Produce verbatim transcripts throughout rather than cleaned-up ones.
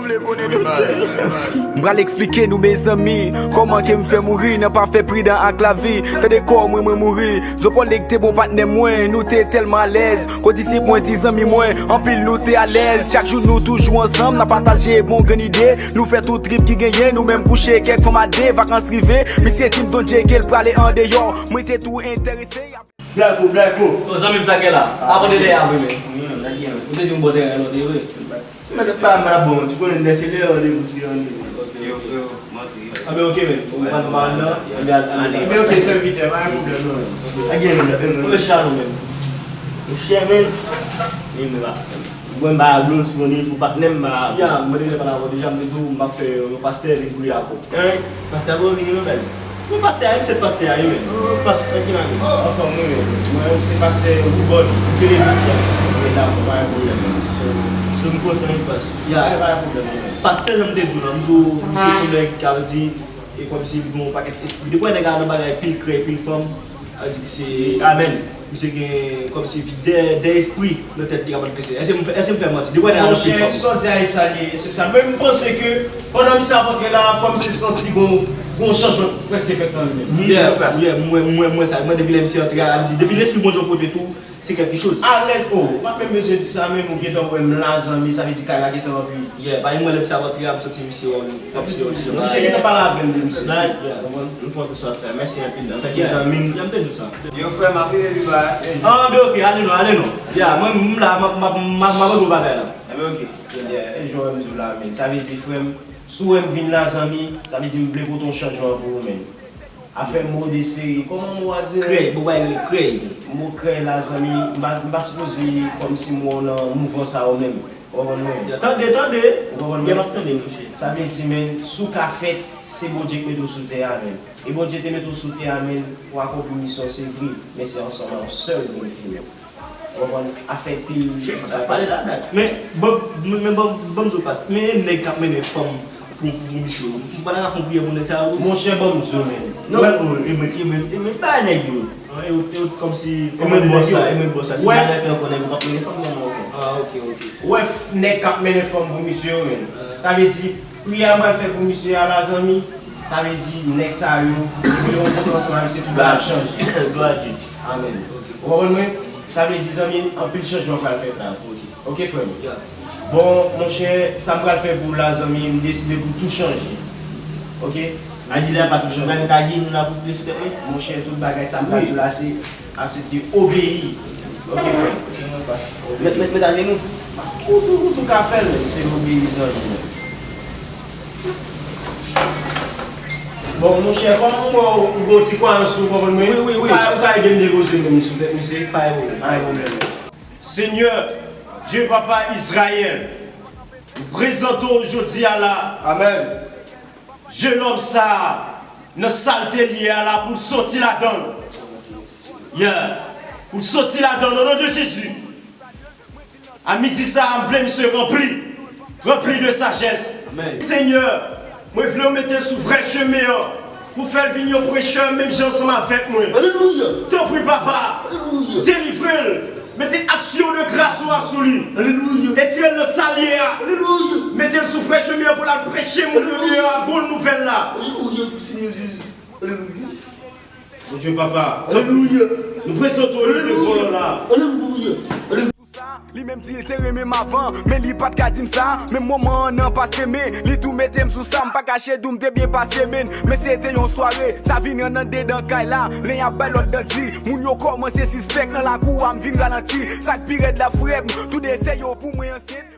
M pral eksplike nou, mezanmi, kòman ke m fè mouri nan pa fè pridan ak lavi. Tande kò mwen, mwen mouri. Zopòl te bon patnè mwen, nou te tèlman alèz. Kondisip mwen di zanmi mwen, anpil nou te alèz. Chak jou nou toujou ansanm, n ap pataje bon grenn ide. Nou fè tout trip ki genyen, nou menm kouche kèk fanm a de. Vakans rive, misye di m Don Jay ke l prale andeyò. Mwen te tou enterese. Black Hole, Black Hole. Zanmi m, sa gen la? Avan de dèyè a vre, men. Ou te di m bon teren lòt, e vre. Mwen pa mal ap bon, ti konnen lè se lè randevou ti randevou. Yo, yo, m antre. A, men ok, men. Ou pa nan mal nan. Ebyen, ok, sèvitè, pa gen pwoblèm non. A gen pwoblèm non. Mwen chalon menm. Monchè, men. Mwen pa blo sou yon defo patnè m pa. Ya, mwen te gentan pale avè w deja, m te di w m ap fè yon pastè vin priye ak ou. Hein? Pastè a pa vini non, baz. Mwen pastè a, m se pastè a, wi, men. Ou pastè ki la menm? Anfòm, wi, men. Mwen, m se pastè Woubòd. M se Levit la. Mwen la, mwen pa gen pwoblèm non. So, so m kontan, wi, pas. Ya, pa gen pwoblèm non. Pastè, jan m te di w la, m di w, misye se yon nèg ki ap di, e kòmsi li gen yon pakèt espri. Depi w wè nèg la nan bagay pil krèy, pil fanm, sa vle di misye, amèn. Misye gen kòmsi de, de espri nan tèt li k ap manifeste. Èske m, èske m fè manti? Depi w wè nèg la nan pil fanm. Monchè, sa w di a e sa l ye, se sa. Men m panse ke pandan misye ap antre la, fò misye santi gon, gon chanjman prèske fèt nan li menm. Yeah, yeah, mwen, mwen, mwen sa. Mwen depi lè misye antre a, m di, depi lespri Bondye yon kote tou, se kèlke choz. Alèz, oh, ou pa menm bezwen di sa menm, ou gentan wè m la, zanmi, sa vle di kay la gentan ranpli. Yeah, pa gen mwen lè misye ap antre a, m santi misye wè m, kòmsi yon ti jan. Monchè, gentan pale avè m de misye. Like, yeah, konprann? M kontan sa w fè. Mèsi anpil. Antanke zanmi m. Yeah, m te di w sa. Yo, frè, m ap rive pi ba. Ah, men ok, ale non, ale non. Yeah, mwen, m la, m ap, m ap, m ap, m ap antre bagay la. Enben, ok. Yeah, e jan w wè m di w la, men. Sa vle di, frè m, si w wè m vin la, zanmi, sa vle di m vle pote yon chanjman pou ou, men. Afè mo de seri, kòman mo a di? Krèy, bon, bagay rele krèy. Mo krèy la, zanmi, m pa, m pa sipoze kòmsi m wè w nan mouvman sa yo menm. Ou konprann mwen? Ya, tande, tande. Ou konprann mwen? Ya, m ap tande, monchè. Sa vle di, men, si w ka fèt, se Bondye ki mete w sou tè a, men. E Bondye te mete w sou tè a, men, pou akonpli misyon, se vre. Men se ansanm a yon sèl grenn fimen. Ou konprann? Afè pil. Chèf, sa pale la, dat. Men, bon, men, men, bon, bon, m di w pas. Men nèg k ap mennen fanm pou, pou, pou misye. Ou pa ta ka fè yon priyè pou nèg sa yo? Monchè, ban m di w, men. Non. Wè, oh, e mwen, e mwen, e mwen, pa nèg yo. Ah, e ou, e ou, kòmsi, e mwen bòs la, e mwen bòs la. Si bagay fè ankò, nèg yo p ap mennen fanm nan ankò. Ah, ok, ok. Wè, nèg k ap mennen fanm pou misye yo, men. Sa vle di, priyè a m pral fè pou misye a la, zanmi, sa vle di, nèg sa yo, yo vle yon kont ansanm avè misye, tout bagay ap chanje. Glwa a Dye. Amèn. Ou konprann mwen? Sa vle di, zanmi, anpil chanjman pral fèt la. Ok, frè m. Bon, monchè, sa m pral fè pou w la, zanmi, m deside pou tou chanje. Ok? A di la, paske m pral met ajenou la pou w deside, wi. Monchè, tout bagay sa m pral di w la, se aksepte obeyi. Ok, frè m. Met, met, met ajenou. Ou tou, ou tou ka fè l, men se obeyi zanmi, men. Bon, monchè, kòm mwen, ou gon ti kwayans ou konprann mwen. Wi, wi, wi. Ou ka, ou ka ede m depoze men m sou tèt misye. Pa gen pwoblèm. Pa gen pwoblèm. Senyè, Dye Papa Izrayèl, m prezante w jodi a la. Amèn. Jenòm sa a, nan salte li ye a la, pou l soti ladan l. Yeah. Pou l soti ladan l, o non de Jezi. A midi sa a, m vle misye ranpli. Ranpli de sajès. Amèn. Senyè, mwen vle w mete l sou vrè chemen an, pou fè l vin yon prechè menm jan ansanm avèk mwen. Alelouya. Tanpri, Papa, alelouya, delivre l. Mete aksyon de gras ou a sou li. Alelouya. Etire l nan sa l ye a. Alelouya. Mete l sou vrè chemen an pou l al preche moun yo deyò a bon nouvèl la. Alelouya, Senyè Jezi. Alelouya. Bondye Papa, alelouya, nou prezante w li devan w la. Alelouya. Alelouya. Li menm di l te renmen m avan, men li pa t ka di m sa. Menm moman an nan pase, men li tou mete m sou sa. M pa kache di w m te byen pase, men, men se te yon sware. Sa vin rann andedan kay la, len y ap bay lòt dan di. Moun yo kòmanse sispèk nan lakou a, m vin ralanti. Sa k pi rèd la, frè m, tou de sè yo pou mwen ansent.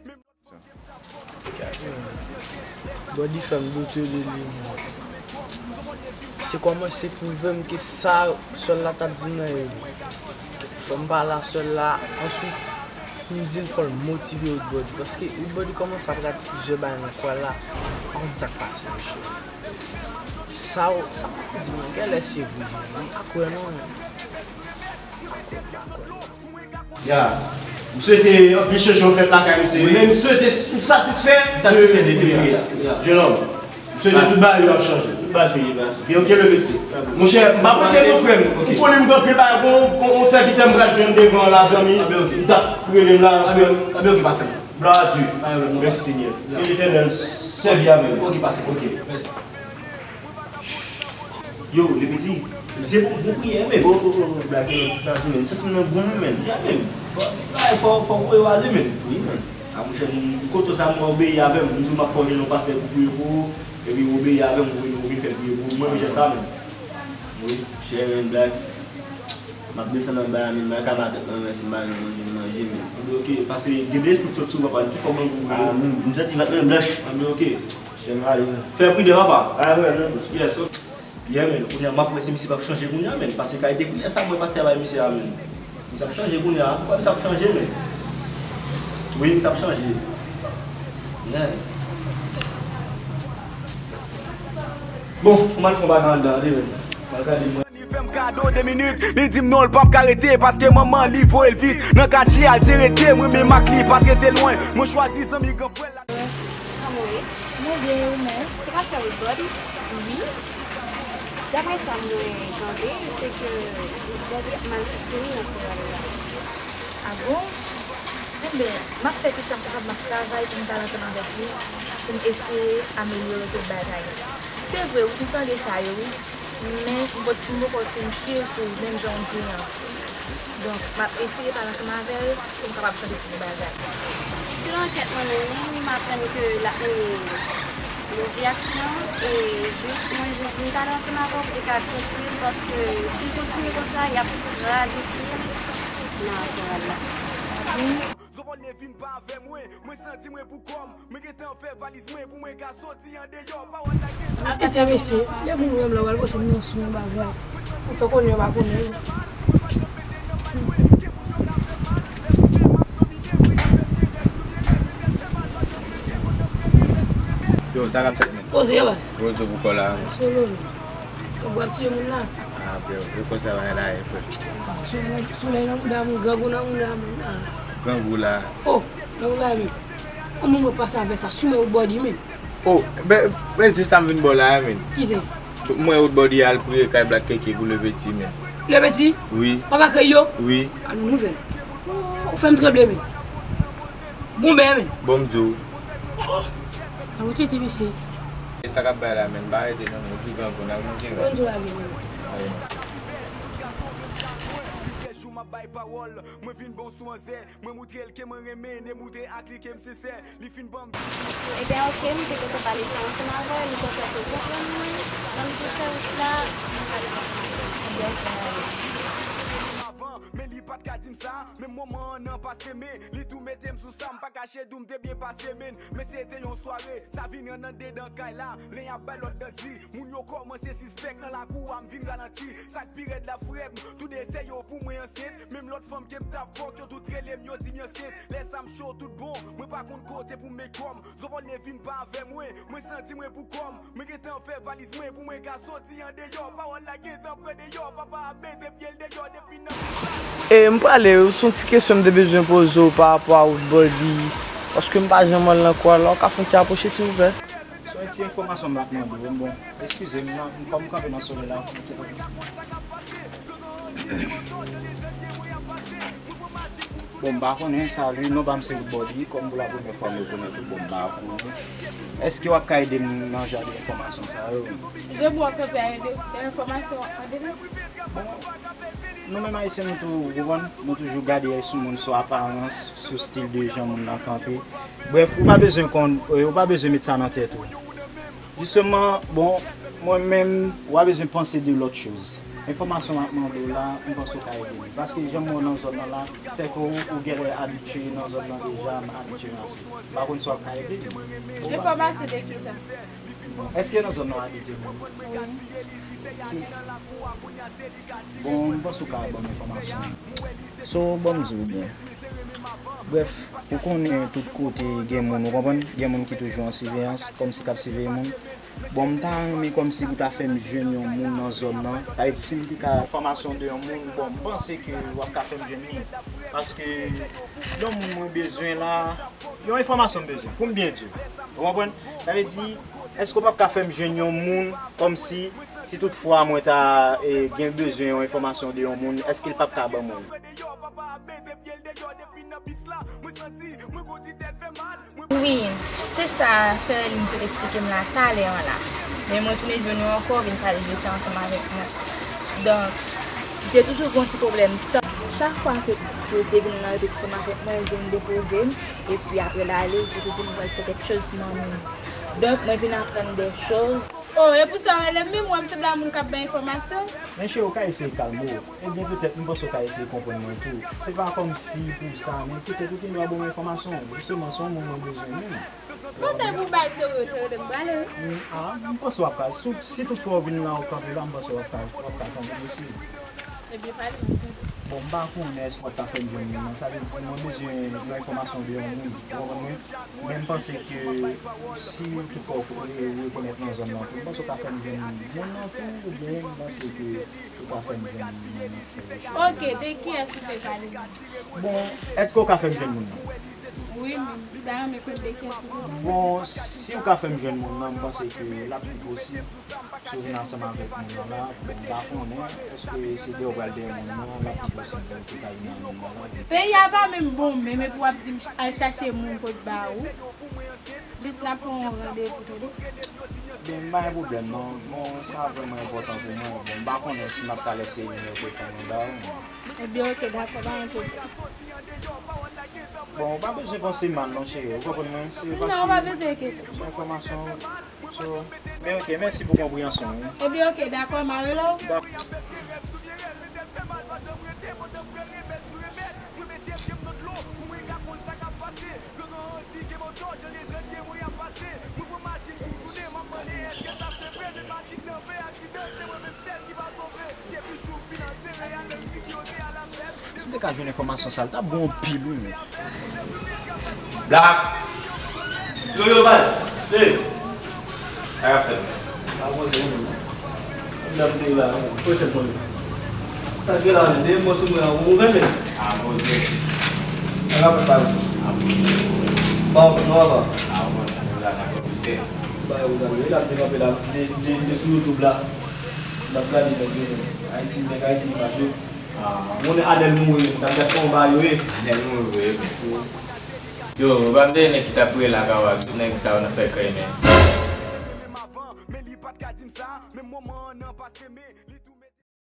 Bòdi fè m doute de li. Se kòmanse pwouve m ke sa sè l la t ap di m nan e vre. Fò m pale a sè l la, answit, m di l fò l motive Woodbody. Paske Woodbody kòmanse ap rate plizyè bagay nan kwè la. M pa konn sa k pase, mesye. Sa w, sa w ap di m nan, genlè se vre, Jezi. M pa kwè non, men. M pa kwè, m pa kwè. Ya. M swete anpil chanjman fèt lakay misye. Wi. Men m swete ou satisfè de, satisfè de, de, de priyè a. Ya. Jenòm, m swete tout bagay yo ap chanje. Tout bagay yo ap chanje. Ok, leve ti. Monchè, m pa konte non, frè m. Ok. Ou konnen m gen anpil bagay. Bon, on, on sèvitè m pral jwenn devan la, zanmi. Ah, ben, ok. Li t ap rele m la, frè m. Ah, ben, ok, pastè. Glwa a Dye. Mèsi, Senyè. Ke Letènèl sèvi avè nou. Ok, pase. Ok. Mèsi. Yo, Lepeti, se pou, pou priyè, men. Oh, oh, oh, oh, black, yo, black, men. Santi m nan gou, men. Ya, men. Fò, fò, fò voye w ale, men. Wi, men. A, monchè, m, m kontan sa, m obeyi avè m. M di w m ap fè w jwenn yon pastè pou priye pou ou. Epi w obeyi avè m, ou vin, ou vin fè priye pou ou. Mwen, men jès la, men. Wi, chè, men, black. M ap desann anba a, men, m pa ka ba tèt mwen, men, si m pa jwenn manje, manje, manje, men. Anben, ok, pase gen de espri k sot sou papa, li tou fò ban gou. Ah, m, m santi vant mwen blanch. Anben, ok. Chè m ale, men. Fè pridan, papa. Ah, wi, non, bouch. Yes, ok. Yeah, men, kounye a, m ap wè si misye p ap chanje kounye a, men. Pase kalite priyè sa, mwen pastè a bay misye a, men. Misye ap chanje kounye a. Ou kwè misye ap chanje, men? Wi, misye ap chanje. Yeah. Bon, m al fè yon bagay anndan, tande, men. M al gade mwen. Li fè m kado de minit, li di m non, l p ap ka rete, paske manman li voye l vit. Nan katye a, l te rete, mwen menm ak li pa t rete lwen. Mwen chwazi zanmi gran frè l la. Kòman w ye? Mwen byen, e ou menm? Se pa sè Woodbody? Wi. Daprè sa mwen tande, se ke Woodbody ap malfonksyone nan koral la. A bon? Enben, m ap fè tout sa m kapab, m ap travay pou m t al ansanm avèk li, pou m eseye amelyore tout bagay. Se vre, wi, m tande sa yo, wi. Men, m pot-, m poko fin swiv tou, menm jan w di an. Donk, m ap eseye pale ansanm avè l pou m kapab chanje tout bagay. Selon ankèt mwen mennen, m aprann ke l ap mennen yon vi aksyon, e jis, mwen jis vin pale ansanm avè w pou te ka aksantye l, paske si l kontinye konsa, y ap radifye l nan koral la. Zòbòt Levin pa avè mwen, mwen santi mwen pou kò m. Mwen gentan fè valiz mwen pou mwen ka soti andeyò. Pawòl la gentan. Ap kite mesye, depi m wè m la, w al poze m nan sou yon bagay. Ou te konnen, yo pa konnen. Yo, sa k ap fèt, men? Poze yo, baz. Poze pou kò la, men. Solo, men. Ou ap tiye moun la. Ah, bro, e konsa bagay la ye, frè. Solèy nan, solèy nan mouda moun, grangou nan mouda moun. Ah. Grangou la. Oh, nan mouda moun. Yon moun mwen pase avè sa, sou mwen Woodbody, men. Oh, ben, ben, se sa m vin ba w la, men. Ki se? Mwen Woodbody al priye kay Black Keke pou Lepeti, men. Lepeti? Wi. Papa Krey yo? Wi. Ba nou nouvèl. Oh, ou fè m tranble, men. Bon, ben, men. Bon, m di w. Oh, oh. An ou tete, mesye. E sa k ap bay la, men, pa rete non, nou pi gran pou n al monte. Bon, nou lage, men. Ayo. Jou m ap bay pawòl, mwen vin bon sou manzè, mwen moutre l ke mwen renmen, ne moutre ak li ke m sensè, li fin ban m. Ebyen, ok, m te kontan pale sa ansanm avè w, m kontan ke w konprann mwen. Lè m te fè wout la, m pral pran sou ti bèl fè. Avan, men li pa t ka di m sa, menm moman an nan pase, men li tou mete m sou sa, m pa kache di w m te byen pase, men, men se te yon sware, sa vin rann andedan kay la, len y ap bay lòt dan di, moun yo kòmanse sispèk nan lakou a, m vin ralanti, sa k pi rèd la frè m, toude se yo pou mwen ansent, menm lòt fanm ke m t ap fòk, yo tout rele m, yo di m ansent, lè sa m cho tout bon, mwen pa konn kote pou m met kò m, Zòbòt Levin pa avè mwen, mwen santi mwen pou kò m, mwen gentan fè valiz mwen pou mwen ka soti andeyò, pawòl la gentan prè deyò, papa ap mete pye l deyò depi nan. E m prale, se yon ti kesyon m te bezwen poze w pa rapò a Woodbody, paske m pa janm wè l nan koral la, ou ka fè yon ti apwoche, silvouplè? Se yon ti enfòmasyon m t ap mande w, bon, eskize m, nan, kòm m kanpe nan solèy la, yon ti Bon, m pa konnen, salut, non pa m se Woodbody, kòm pou la premyè fwa m rekonèt ou, bon, m pa konnen. Èske w ap ka ede m nan jan de enfòmasyon sa yo? Jan pou w ap kanpe a ede, de enfòmasyon an de men. Bon, nou menm Ayisyen, nou tou, ou konprann, nou toujou gade sou moun, sou aparans, sou stil de jan moun nan kanpe. Brèf, ou pa bezwen konn, ou pa bezwen met sa nan tèt ou. Jisteman, bon, mwen menm, w a bezwen panse de lòt choz. Enfòmasyon m ap mande w la, m panse w ka ede m. Paske jan m wè w nan zòn nan la, sèke w, ou genlè abitye nan zòn nan deja, m abitye mache. M pa konn si w ap ka ede m. Enfòmasyon de kisa? Èske nan zòn nan w abitye menm? Wi. Bon, m panse w ka ban m enfòmasyon. So, ban m di w byen. Brèf, ou konnen tout kote gen moun, ou konprann? Gen moun ki toujou an siveyans, kòmsi k ap siveye moun. Bon, m ta renmen kòmsi pou ta fè m jwenn yon moun nan zòn nan. Sa vle di, si m te ka enfòmasyon de yon moun, bon, m panse ke w ap ka fè m jwenn youn. Paske yon moun mwen bezwen la, yon enfòmasyon m bezwen, pou m byen di w. Ou konprann? Sa vle di, èske w p ap ka fè m jwenn yon moun kòmsi, si toutfwa mwen ta, e, gen bezwen yon enfòmasyon de yon moun, èske l p ap ka ban mwen l? Mwen santi, mwen gon ti tèt fè m Wi, se sa sè Lèlin sot eksplike m la talè an la. Men mwen tounen jwenn yo ankò, vin pale de sa ansanm avèk mwen. Donk, li te toujou gen yon ti pwoblèm tan. Chak fwa ke yo te vin nan repetisyon avèk mwen, yo vin depoze m, epi apre l ale, li toujou di m pral fè kèk choz pou manmi m. Donk, mwen vin aprann de choz. Oh, e pou sa w rele m, menm wè m sanble a moun k ap bay enfòmasyon. Men cheri, ou ka eseye kalme w. Ebyen, petèt, m panse w ka eseye konprann mwen tou. Se pa kòmsi pou sa, men petèt ou gen dwa ban mwen enfòmasyon. Jisteman, se yon moun mwen bezwen menm. Bon, se pou bay serye, te rete m prale, wi. Mm, ah, m panse w ap ka, si, si toutfwa w vin la, w kanpe la, m panse w ap ka, w ap ka tande m osi. Ebyen, pale m tande. Bon, m pa konnen èske w ap ka fè m jwenn moun nan. Sa vle di, mwen bezwen yon enfòmasyon de yon moun. Ou konprann mwen? Men m panse ke si toutfwa w re-, rekonèt nan zòn nan, m panse w ka fè m jwenn moun nan tou, oubyen m panse ke ou ka fè m jwenn moun nan. Ok, de kiyès ou te pale? Bon, èske w ka fè m jwenn moun nan? Wi, men m ta renmen konn de kiyès ou te pale. Bon, si w ka fè m jwenn moun nan, m panse ke l ap pi posib. Si w vin ansanm avèk moun nan la, bon, m pa konnen, èske se dèyè w pral dèyè moun nan, l ap pi posib pou w te ka vin nan moun nan la. Peyi a pa menm bon, menm epi w ap di m ch-, al chache moun pou t ba ou. Jis n ap pran yon randevou tande. Bon, m pa gen pwoblèm non. Bon, sa vrèman enpòtan pou mwen. Bon, m pa konnen si m ap ka lèse nimewo telefòn mwen ba ou. Ebyen, ok, dakò, pa gen pwoblèm. Bon, ou pa bezwen panse mal non, cheri. Ou konprann mwen? Se paske... Non, ou pa bezwen enkyete. Se enfòmasyon. So, men ok, mèsi pou konpreyansyon w wi. Ebyen, ok, dakò, m a rele w. Dakò. Si m te ka jwenn enfòmasyon sa, l t ap bon anpil wi, men. Black! Yo, yo, baz! Hey! Sa k ap fèt, men? Pa poze, non. N ap te la, non. Pwochèn fwa. Sa k gen la, men? Dèyè mwen sou mwen an, ou ouvè, men? A poze. Sa k ap fèt, baz? A poze. Ba, non, apa? A poze. Ba, yo, gade, yo, l ap te kanpe la. De, de, de sou YouTube la. N ap gade, nèg yo, men. Ayiti, nèg Ayiti, li fache. Ah, ou konnen Adèl mouri, m t ap gad kòman bagay yo ye. Adèl mouri vre, men. Yo, ou pa m te nèg ki t ap rele ak Awa, tout nèg sa yo nan fè krèy, men.